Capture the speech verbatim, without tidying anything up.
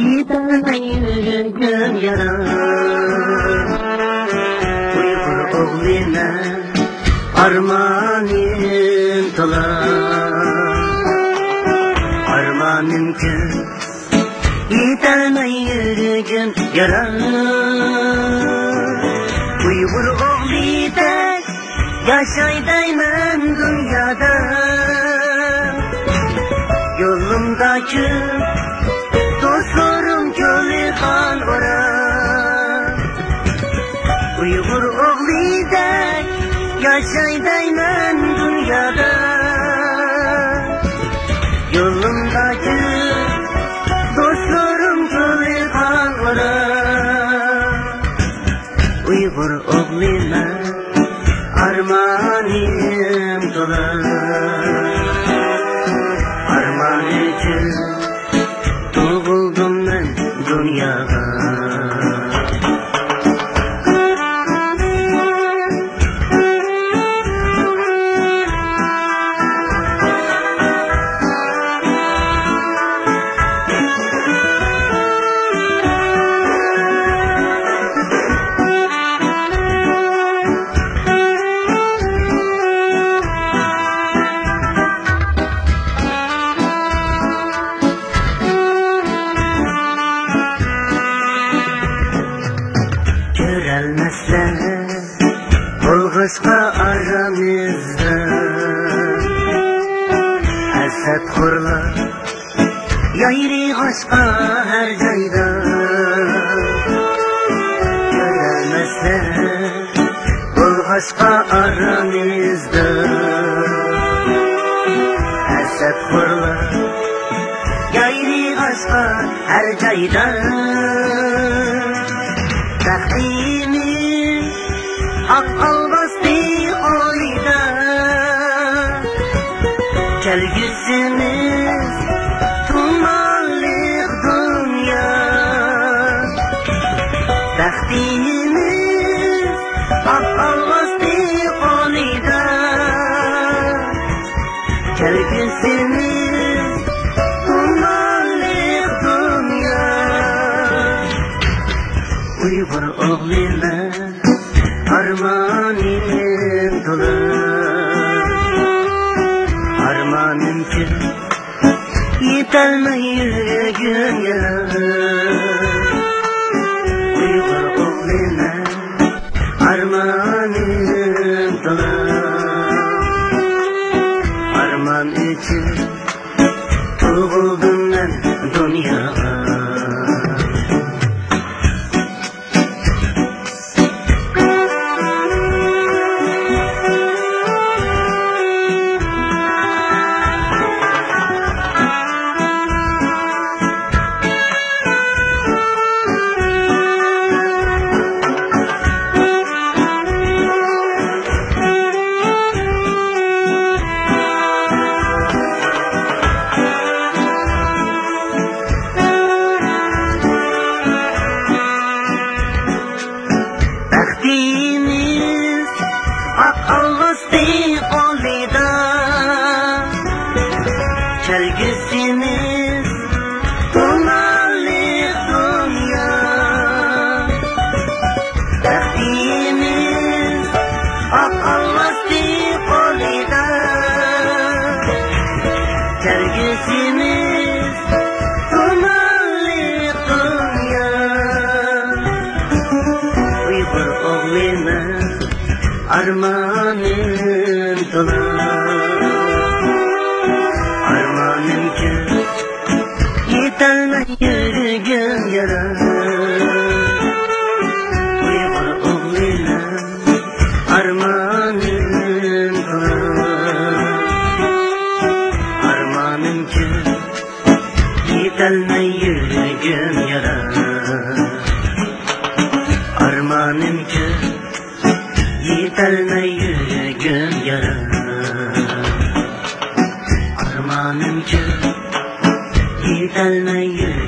يېتەلمەي يۈرگەن يارا. ئۇيغۇر ئوغلى مەن، ئارمانىم تولا. ئارمانىم كۆپ، يېتەلمەي يۈرگەن يارا. ئۇيغۇر ئوغلىدەك ياشاي دەيمەن دۇنيادا. يولۇمدا كۆپ دوستلىرىم كۆلى قان ئورا. ئۇيغۇر ئوغلىدەك ياشاي دەيمەن دۇنيادا. يولۇمدا كۆپ دوستلىرىم كۆلى قان ئورا. ئۇيغۇر ئوغلى مەن، ئارمانىم تولا. ئارمان ئۈچۈن تۇغۇلدۇم مەن دۇنياغا. كۆرەلمەسلەر بولغاچقا ئارىمىزدا، ھەسەتخورلار يايرىغاچقا ھەر جايدا. كۆرەلمەسلەر بولغاچقا ئارىمىزدا، ھەسەتخورلار يايرىغاچقا ھەر جايدا. بەختىمىز ئاق ئالۋاستى قولىدا، كەلگۈسىمىز تۇمانلىق دۇنيا. بەختىمىز ئاق ئالۋاستى قولىدا، كەلگۈسىمىز تۇمانلىق دۇنيا. ئۇيغۇر ئوغلى مەن، ئارمانىم تولا. ئارمانىم كۆپ، يېتەلمەي يۈرگەن يارا. ئۇيغۇر ئوغلى مەن، ئارمانىم تولا. ئارمان ئۈچۈن تۇغۇلدۇم مەن دۇنياغا. بەختىمىز ئاق ئالۋاستى قولىدا، كەلگۈسىمىز تۇمانلىق دۇنيا. بەختىمىز ئاق ئالۋاستى قولىدا، كەلگۈسىمىز تۇمانلىق دۇنيا. ئۇيغۇر ئوغلى مەن، ئارمانىم تولا. ئارمانىم كۆپ، يېتەلمەي يۈرگەن يارا. ئۇيغۇر ئوغلى مەن، ئارمانىم تولا. ئارمانىم كۆپ، يېتەلمەي يۈرگەن يارا. ئارمانىم كۆپ، يېتەلمەي يۈرگەن يارا. ئارمانىم كۆپ، يېتەلمەي يۈرگەن